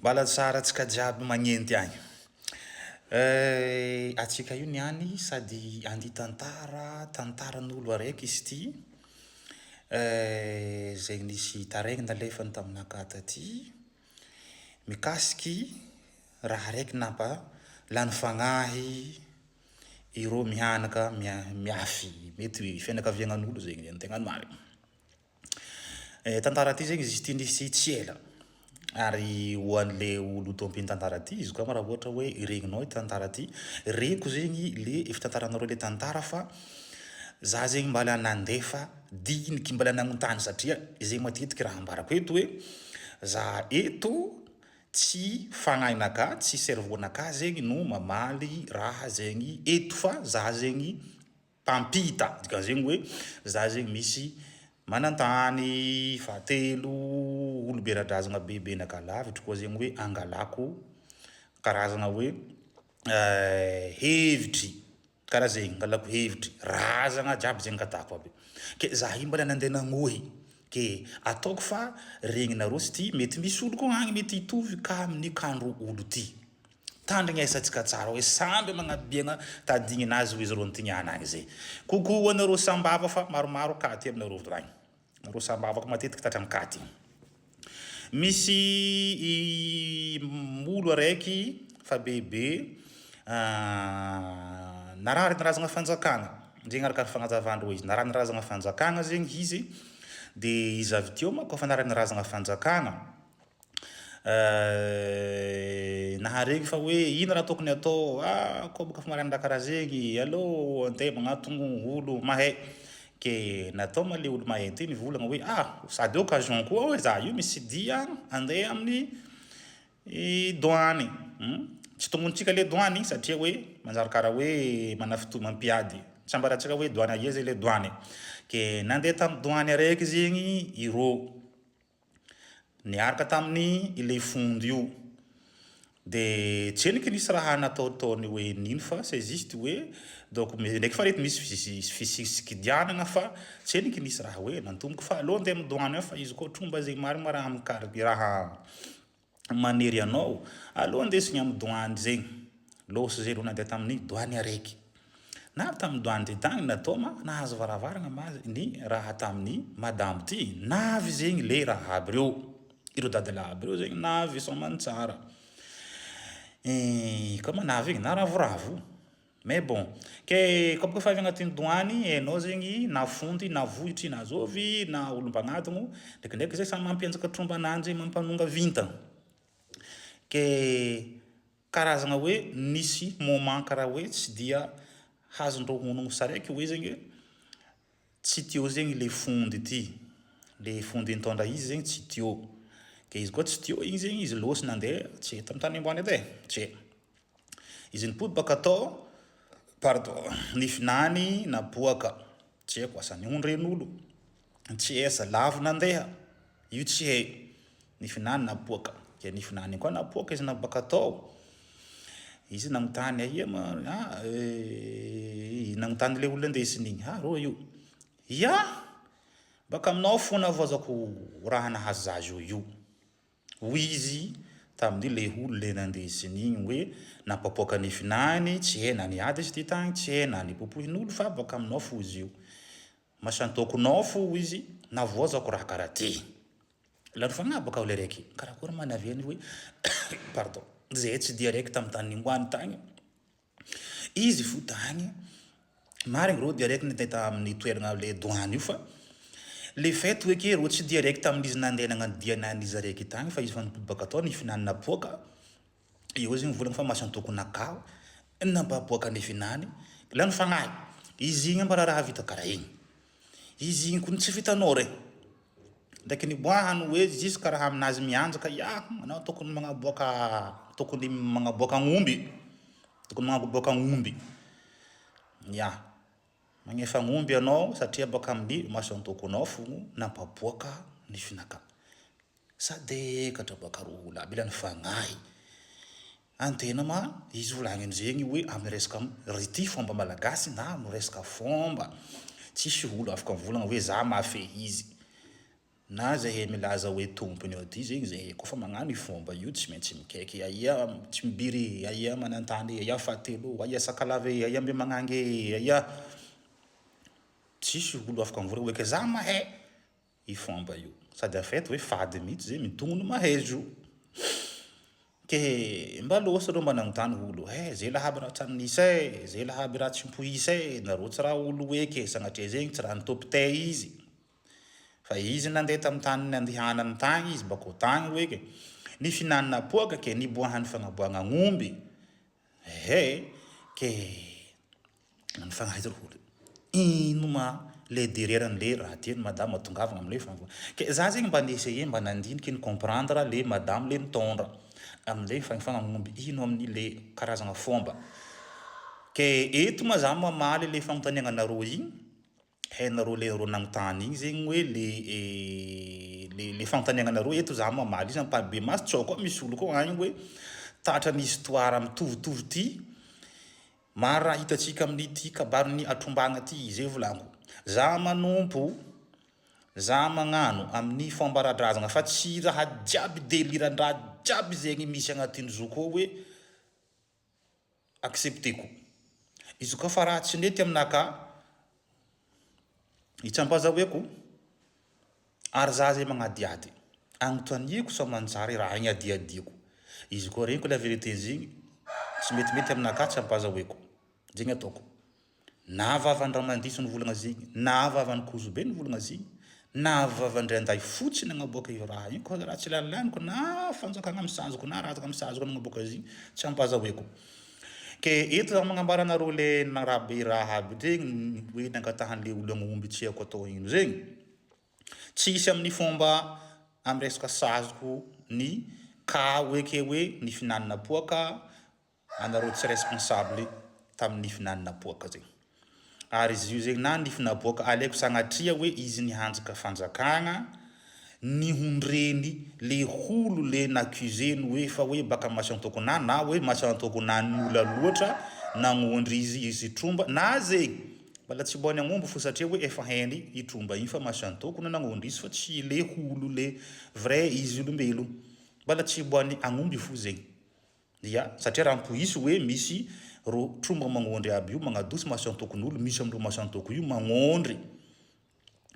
Mbala tsara antsika jiaby magnenty agny. Antsika io niany sady andia tantara, tantaran'olo araiky izy ity, zay nisy taraigny nalefany taminakahy taty mikasiky raha araiky nampa lany fagnahy ireo mianaka miafy, mety fianakaviagnan'olo zegny ny tegna marigny. Tantara ty zegny izy ity nisy tsy ela ary ho an'le olo tompon'ny tantara ty izy koa raha ohatra hoe regninao i tantara ty, reko zegny le fitantaranareo le tantara fa za zegny mbala nandefa diniky, mbala nagnontany satria zay matetiky raha ambarako eto hoe za eto tsy fagnahinakahy, tsy cerveau-nakahy zegny no mamaly raha zegny eto fa za zegny mpampita, dikan'izegny hoe za zegny misy manan-tany, fahatelo olobe ara-drazana bebe naka lavitry koa zegny hoe angalako karazana hoe hevitry, karaha zegny, angalako hevitry, razana jiaby zegny angatahako aby. Ke za io mbola nandeha nagnohy, ke ataoko fa regninareo izy ty, mety misy olo koa agny mety hitovy ka amin'ny kandro olo ty. Tandrignesantsika tsara hoe samby magnabiagna tadigninazy hoy izy reo antignana agny zay. Coucou anareo sambava fa maromaro cas aty aminareo volagny. Nareo sambava ko matetiky tratran'ny cas ty. Misy olo araiky fa bebe narary ny razana fanjakana, zegny araka ny fagnazavandreo izy, narary ny razana fanjakana zegny izy, de izy avy teo manko efa narary ny razana fanjakana, Naharegny fa hoe ino raha tokony atao, ah koa bôka fa marary raha karaha zegny, alô andeha magnatogno olo mahay. Ke natao ma le olo mahay ty nivolagna hoe ah sady occasion koa hoe za io misy dia andeha amin'ny doany, tsy tognonintsika le doany satria hoe manjary karaha hoe manafitohy mampiady, tsy ambarantsika hoe doany aia zay le doany. Ke nandeha tamin'ny doany araiky zegny irô. Niaraka tamin'ny ilay fondy io. De tsy endriky nisy raha nataotaony hoe nino fa c'est juste hoe donc ndraiky fa reto misy fisikidianana fa tsy endriky nisy raha hoe nantomboky fa aleo andeha amin'ny doany ao fa izy koa tromba zegny marigny ma raha mikar- raha manery anao, aleo andesigny amin'ny doany zegny. Lôso zay reo nandeha tamin'ny doany araiky. Na avy tamin'ny doany ty tagny natao ma nahazo varavarana ma ny raha tamin'ny madamo ty. Navy zegny le raha aby reo, ireo dadalahy aby reo zegny navy soamantsara. Ka ma navy igny naravoravo. Mais bon, ke koa bôka fa avy agnatin'ny doany, hainao zegny na fondy na vohitry na zôvy na olo mpagnatogno, ndraikindraiky zay samy mampihenjaka tromba ananjy mampanonga vintana. Ke karazagna hoe nisy moment karaha hoe tsy dia azondreo onogno saraiky hoe zegny hoe tsy teo zegny le fondy ty, le fondy nitondra izy zegny tsy teo. Ke izy koa tsy teo igny zegny izy lôsy nandeha tsy hay tamy tany omboany edy e, tsy hay. Izy nipody baka tao, pardon, nifinany naboaka, tsy haiko asa nihondren'olo, tsy hay asa lavo nandeha, io tsy hay, nifinany naboaka, ke nifinany koa naboaka izy nabaka tao, izy nagnontany aia ma ah nagnontany le olona ndesiny igny, ah rô io, ia! Baka aminao fo nahavoazako raha nahazo za zao io. Hoy izy tamin'ny le olo le nandesiny igny hoe nampapoaka ny vinany, tsy hay na niady izy ty tagny, tsy hay na nipopohin'olo fa baka aminao fo izy io. Masantokonao fo hoy izy, navoazako raha karaha ty. Lany fagnahy baka le raiky, karakory ma naviany hoe pardon, zay tsy dia raiky tamin'ny tany nimboany tagny. Izy fo tagny, marigny rô dia raiky nandeha tamin'ny toerana le doany io fa le fait hoe ke rô tsy dia raiky tamin'izy nandeha nagnano dia naniza raiky tagny fa izy fa nipody baka tao nifinany napoaka, eo izy nivolagna fa mason-tokonakahy nampapoaka nifinany, lany fagnahy, izy igny mbala raha vita karaha igny, izy igny kony tsy vitanao re. Ndraiky niboahany hoe jusque raha aminazy mianjaka ya anao tokony magnaboaka tokony magnaboaka agnomby, tokony magnaboaka agnomby, ya magnefa agnomby anao satria baka amin'ny mason-tokonao fo nampaboaka ny finaka. Sadekatra baka rô olo aby ilany fagnahy. Antena ma izy volagniny zegny hoe amy resaka ry ty fomba malagasy na amy resaka fomba, tsisy olo afaka mivolagna hoe za mahafehy izy. Na zahay milaza hoe tompony eo aty zegny zahay koa fa magnano io fomba io tsy maintsy mikaiky aia Tsimbiry e, aia Manantany e, aia Fahatelo, aia Sakalava e, aia Ambimagnangy e, aia. Tsisy olo afaka mivory hoe ke za mahay io fomba io. Sady en fait hoe fady mihitsy zay mitognona mahay izy io. Ke mba lôsa reo mba nagnontany olo, he ze laha aby raha tsy an'isa e, ze laha aby raha tsy mipoisa e, nareo tsy raha olo eky e, sagnatria zegny tsy raha nitôpy izy. Fa izy nandeha tamin'ny tany nandehanany tagny izy bakeo tagny hoeky ny fihinanana poaka ke niboahan'ny fagnaboahana agnomby ehe ke nifagnahy zao olo ino ma le derrière an'le raha ty madama tongavana amle fagnaboahana ke za zegny mba ni-essayer mba nandiniky ni-comprendre le madame le mitondra amle fagnefana agnomby ino amin'le karazagna fomba ke eto ma za mamaly le fagnontaniana anareo igny. Hainareo le reo nagnontany igny zegny hoe le le le fanontaniana anareo eto za mamaly izy ampahibemaso tsao koa misy olo koa agny hoe tratran'ny histoire mitovitovy ty maro raha hitantsika amin'ity kabarin'ny atrombagna ty zay volagniko za manompo za magnano amin'ny fomba ara-drazagna fa tsy raha jiaby deliran-draha jiaby zegny misy agnatin'ny zo koa hoe accepter-ko. Izy koa fa raha tsy nety aminakahy, itsampazahoeko ary za zay magnadihady. Agnontaniako sao manjary raha igny adihadiako. Izy koa regniko la vérité zigny, tsy metimety aminakahy tsy ampazahoeko. Zegny ataoko. Na vavan-dRamandiso nivolagna zegny, na vavan'i Kozobe nivolagna zegny, na vavan-dRiandahy fotsy nagnaboaka io raha io, koa raha tsy lanilaniko na fanjakana misazoko na razana misazoko nagnaboaka azy igny, tsy ampazahoeko. Ke eto za magnambara anareo le narabe raha aby regny hoe nangatahan'le olo agnomby tsy haiko atao ino zegny, tsisy amin'ny fomba amy resaka saziko ny cas hoe ke hoe ny fihinanana poaka, anareo tsy responsable tamin'ny nify naboaka zegny. Ary izy io zegny na nify naboaka aleoko sagnatria hoe izy nihanjaka fanjakagna nihondreny le olo le n'accuseny hoe fa hoe baka mason-tokona na hoe mason-tokona n'ola loatra nagnondry izy izy tromba na zegny mbola tsy mbola nagnomby fo satria hoe efa hainy i tromba igny fa mason-tokona nagnondry izy fa tsy le olo le vrai izy olombelo mbola tsy mbola agnomby fo zegny. Ia, satria raha mipoisy hoe misy ro tromba magnondry aby io magnadosy maso antokon'olo, misy amindreo maso antoko io magnondry,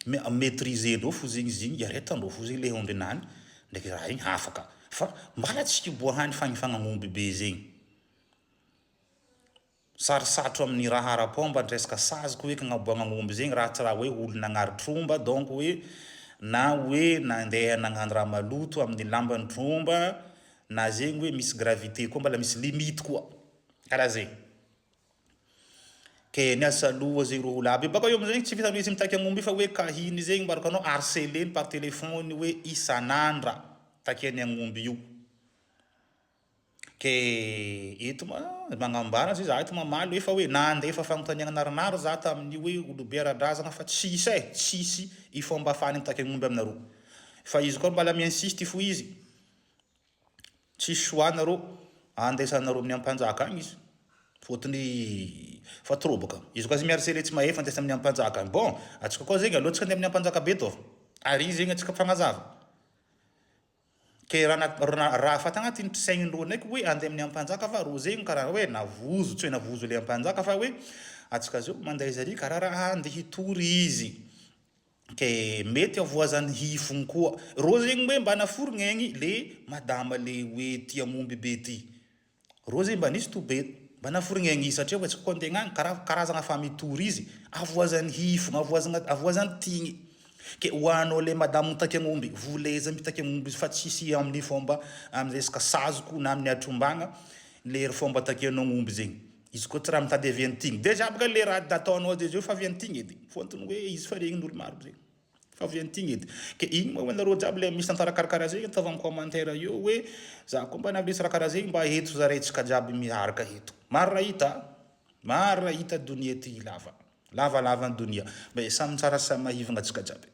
maitriser-ndreo fo zegny izy igny, iaretandreo fo zegny le ondrinany, ndraiky raha igny afaka, fa mbala tsy kiboahany fagnefagna be zegny. Sarosarotro amin'ny raha ara-pomba ny resaka saziko hoe kagnaboahagna agnomby zegny raha tsy raha hoe olo nagnary tromba donc hoe na hoe nandeha nagnano raha maloto amin'ny lamban'ny tromba na zegny hoe misy gravité koa mbala misy limite koa karaha zegny. Ke niasa loha zegny reo olo aby io, bakeo amizay tsy vitan'ny hoe izy mitaky agnomby io fa hoe kahiny zegny mbaraka anao harceleny par téléphone hoe isan'andra takiany agnomby io. Ke eto ma magnambara zay za eto mamaly hoe fa hoe nandefa fagnontaniagna naronaro za tamin'io hoe olobe ara-drazagna fa tsisy e, tsisy i fomba afahany mitaky agnomby aminareo. Fa izy koa mbala mi-insiste fo izy, tsisy choix nareo, andesanareo amin'ny ampanjaka agny izy. Fôtony fa trop bôka. Izy koa izy mi-harceler tsy mahefa andesa amin'ny ampanjaka agny. Bon, antsika koa zegny aleo antsika andeha amin'ny ampanjaka be tô. Ary izy zegny antsika mifagnazava. Ke raha raha fa tagnatin'ny saignindreo ndraiky hoe andeha amin'ny ampanjaka fa rô zegny karaha hoe navozo, tsy hoe navozo le ampanjaka fa hoe antsika zao mandeha zary karaha raha andeha hitory izy. Ke mety avoazany hifogno koa. Rô zegny hoe mba naforogna egny le madama le hoe tia agnomby be ty. Rô zegny mba nisy tobe mba naforogna egny satria hoe antsika koa andeha agnany karaha karazagna fa mitory izy, avoazany hifogno, avoazagna avoazany tigny. Ke ho anao le madamo mitaky agnomby, voleza mitaky agnomby izy fa tsisy amin'ny fomba amin'ny resaka sazoko na amin'ny hatrombagna le fomba takianao agnomby zegny. Izy koa tsy raha mitady avy an'tigny. Déjà bôka le raha ataonao zay zao fa avy an'tigny edy. Fôtony hoe izy fa regnin'olo maro zegny. Fa avy an'tigny edy. Ke igny moa anareo jiaby le misy tantara karakaraha zegny ataovy amin'ny commentaire eo hoe za koa mba nahavisy raha karaha zegny mba eto zaraintsika jiaby miaraka eto. Maro raha hita, maro raha hita donia ty lava. Lavalava ny donia. Mba samy tsara samy mahivagna antsika jiaby.